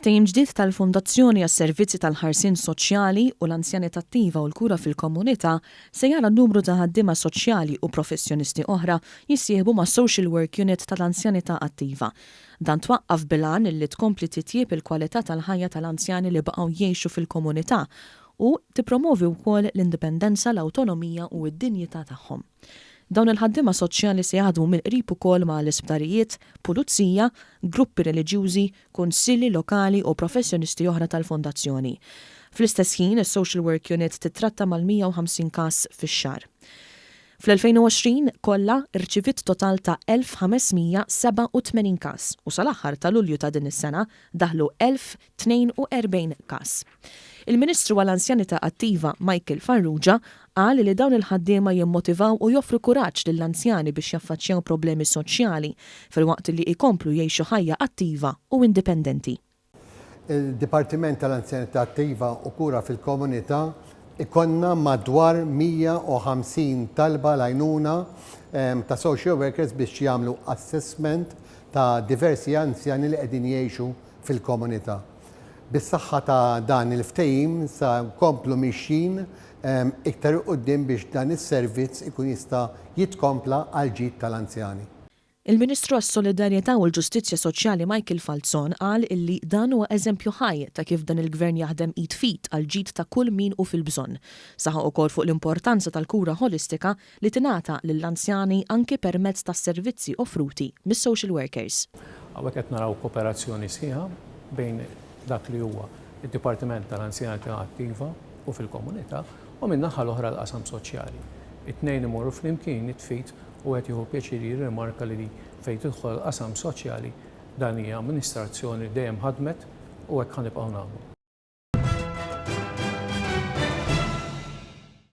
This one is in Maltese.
Ftehim ġdid tal-Fondazzjoni għas-Servizzi tal-Ħarsien Soċjali u l-Anzjanità Attiva u l-Kura fil-Komunità se jara numru ta' ħaddiema soċjali u professjonisti oħra jissieħbu mas-Social Work Unit tal-Anzjanità Attiva. Dan twaqqaf bil-għan li tkompli titjieb il-kwalità tal-ħajja tal-anzjani li baqgħu jgħixu fil-komunità u tippromovi wkoll l-indipendenza, l-awtonomija u d-dinjità tagħhom. Dawn il-ħaddiema soċjali se jaħdmu mill-qrib ukoll ma' l-isptarijiet, pulizija, gruppi reliġjużi, kunsilli lokali u professjonisti oħra tal-Fondazzjoni. Fl-istess ħin, is-Social Work Unit tittratta mal-150 każ fix-xahar. Fl-2020 kollha rċiviet total ta' 1,587 każ u sal-aħħar ta' Lulju ta' din is-sena daħlu 1,042 każ. Il-Ministru għall-Anzjanità Attiva Michael Farrugia qal li dawn il-ħaddiema jimmotivaw u joffru kuraġġ lill-anzjani biex jaffaċċjaw problemi soċjali filwaqt li jkomplu jgħixu ħajja attiva u indipendenti. Il-Dipartiment tal-Anzjanità Attiva u Kura fil-Komunità ikollna madwar 150 talba l-għajnuna ta' social workers biex jagħmlu assessment ta' diversi anzjani li qegħdin jgħixu fil-komunità. Bis-saħħa ta' dan il-ftehim sa nkomplu mixjin iktar 'il quddiem biex dan is-servizz ikun jista' jitkompla għall-ġid tal-anzjani. Il-Ministru għas-Solidarjetà u l-Ġustizzja Soċjali Michael Falzon qal illi dan huwa eżempju ħaj ta' kif dan il-Gvern jaħdem id f'id għall-ġid ta' kull min hu fil-bżonn. Saħaq ukoll fuq l-importanza tal-kura ħolistika li tingħata lill-anzjani anki permezz tas-servizzi offruti mis-social workers. Hawnhekk qed naraw kooperazzjoni sħiħa bejn dak li huwa d-Dipartiment tal-Anzjanità Attiva u fil-komunità u min-naħa l-oħra l-qasam soċjali. It-tnejn imorru flimkien id f'id u qed jieħu pjaċir jirrimarka li fejn tidħol il-qasam soċjali dan hija amministrazzjoni li dejjem ħadmet u hekk ħa nibqgħu nagħmlu.